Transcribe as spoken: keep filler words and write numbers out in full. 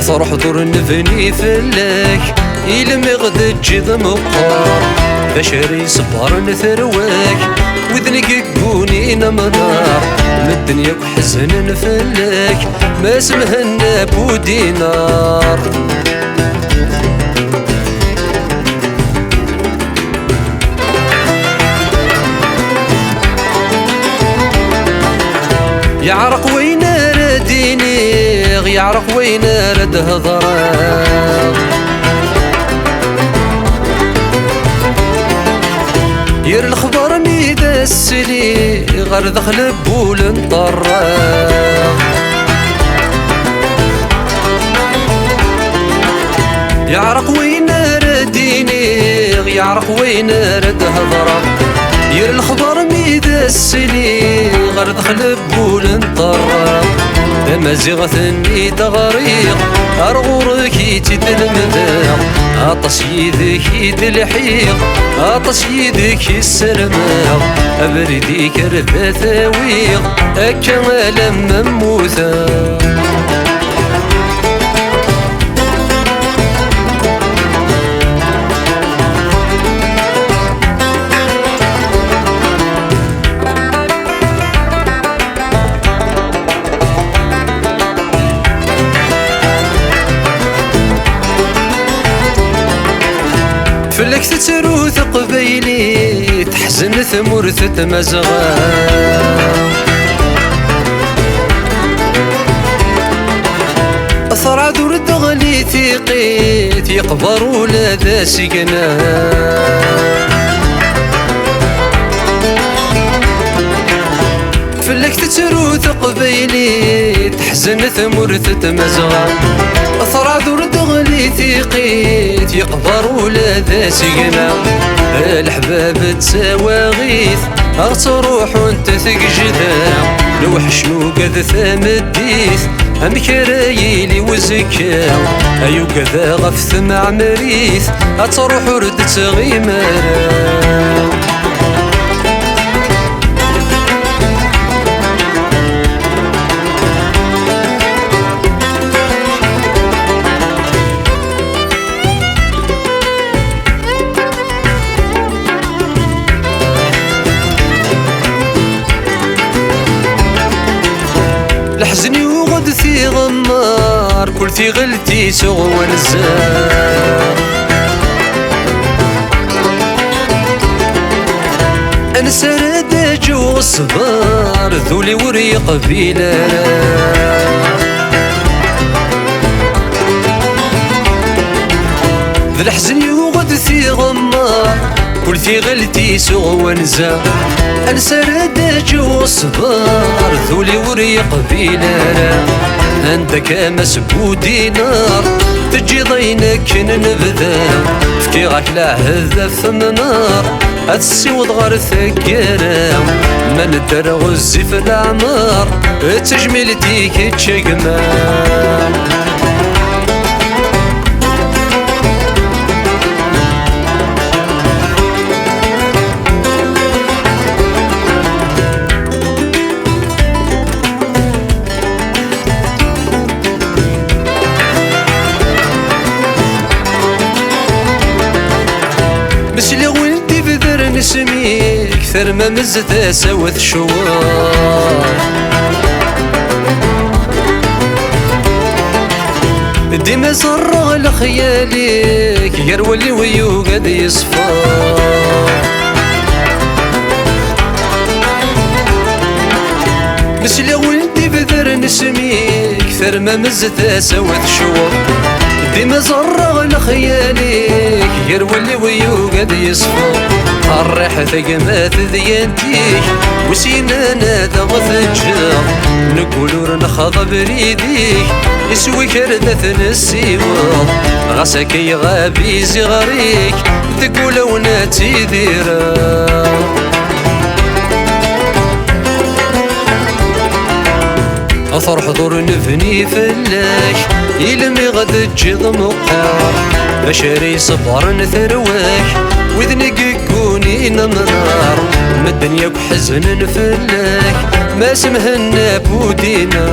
Truḥeḍ ur nebni fell-ak, ilmiɣ d ǧǧiḍ meqqer. D acu ara iṣebbren terwa-k? Wid n yeggunin amnar, medden yakk ḥeznen fell-ak, Mass Mhenna Budinar. Yeɛreq wayen ara d-iniɣ, yeɛreq wayen ara d-hedreɣ. Yir lexbar mi d as-sliɣ, ɣer daxel n wul nṭerreɣ. Yeɛreq wayen ara d-iniɣ, yeɛreq wayen ara d-hedreɣ. Yir lexbar mi d as-sliɣ, ɣer daxel n wul nṭerreɣ. Tamaziɣt-nni d-ɣriɣ, ar ɣur-k i tt-id-lemdeɣ. Aṭas yid-k i d-lḥiɣ, aṭas yid-k i ssarmeɣ. Abrid-ik ar d at-awiɣ, akka alamma mmuteɣ. Fell-ak tettru teqbaylit, teḥzen tmurt n Tmazɣa. Ṭṭrad ur d-teɣli tiqit, yeqber ula d asigna. Fell-ak tettru teqbaylit, teḥzen tmurt n Tmazɣa. Ṭṭrad ur d-teɣli tiqit, yeqber ula d asigna. Leḥbab d tawaɣit, ad ttruḥunt tgejda. Lweḥc nugad tameddit, amek ara yili uzekka? Ay ugad ɣef tmeɛmrit, ad truḥ ur d-tɣim ara. Leḥzen yuɣ-d tiɣemmar, kul tiɣelt isuɣ wanza. Ansa ara d-aǧew ṣṣber, d ul-iw ur yeqbil ara. D leḥzen yuɣ-d tiɣemmar, kul tiɣelt isuɣ wanza. Ansa ara d-aǧew ṣṣber, d ul-iw ur yeqbil ara. Anda-k a Mass Budinar, teǧǧiḍ ayen akken nebda? Fkiɣ-ak lɛehd af nnar, ad tessiweḍ ɣer taggara. Ma nedder ɣezzif leɛmer, d tajmilt-ik i kečč a gma. Sliɣ win d-ibedren isem-ik, termam zdat-s a wat ccwar. Dima ẓerreɣ lexyal-ik, gar wallen-iw yugi ad yeṣfer. Sliɣ win d-ibedren isem-ik, termam zdat-s a wat ccwar. Dima ẓerreɣ lexyal-ik, gar wallen-iw yugi ad yeṣfer. Rriḥ tagmat d yantik, wi s-yennan ad aɣ-teǧǧeḍ. Neggul ur nexḍa abrid-ik, iswi kra d ad t-nessiweḍ. Ɣas akka iɣab iziɣer-ik, deg wulawen ad tidireḍ. Ad truḥeḍ ur nebni fell-ak, ilem i ɣ-d-teǧǧiḍ meqqer. Bac ara iṣebbren tarwa-k, wid n igeggunin amrar. Medden yakk ḥeznen fell-ak, Mass Mhenna Budina.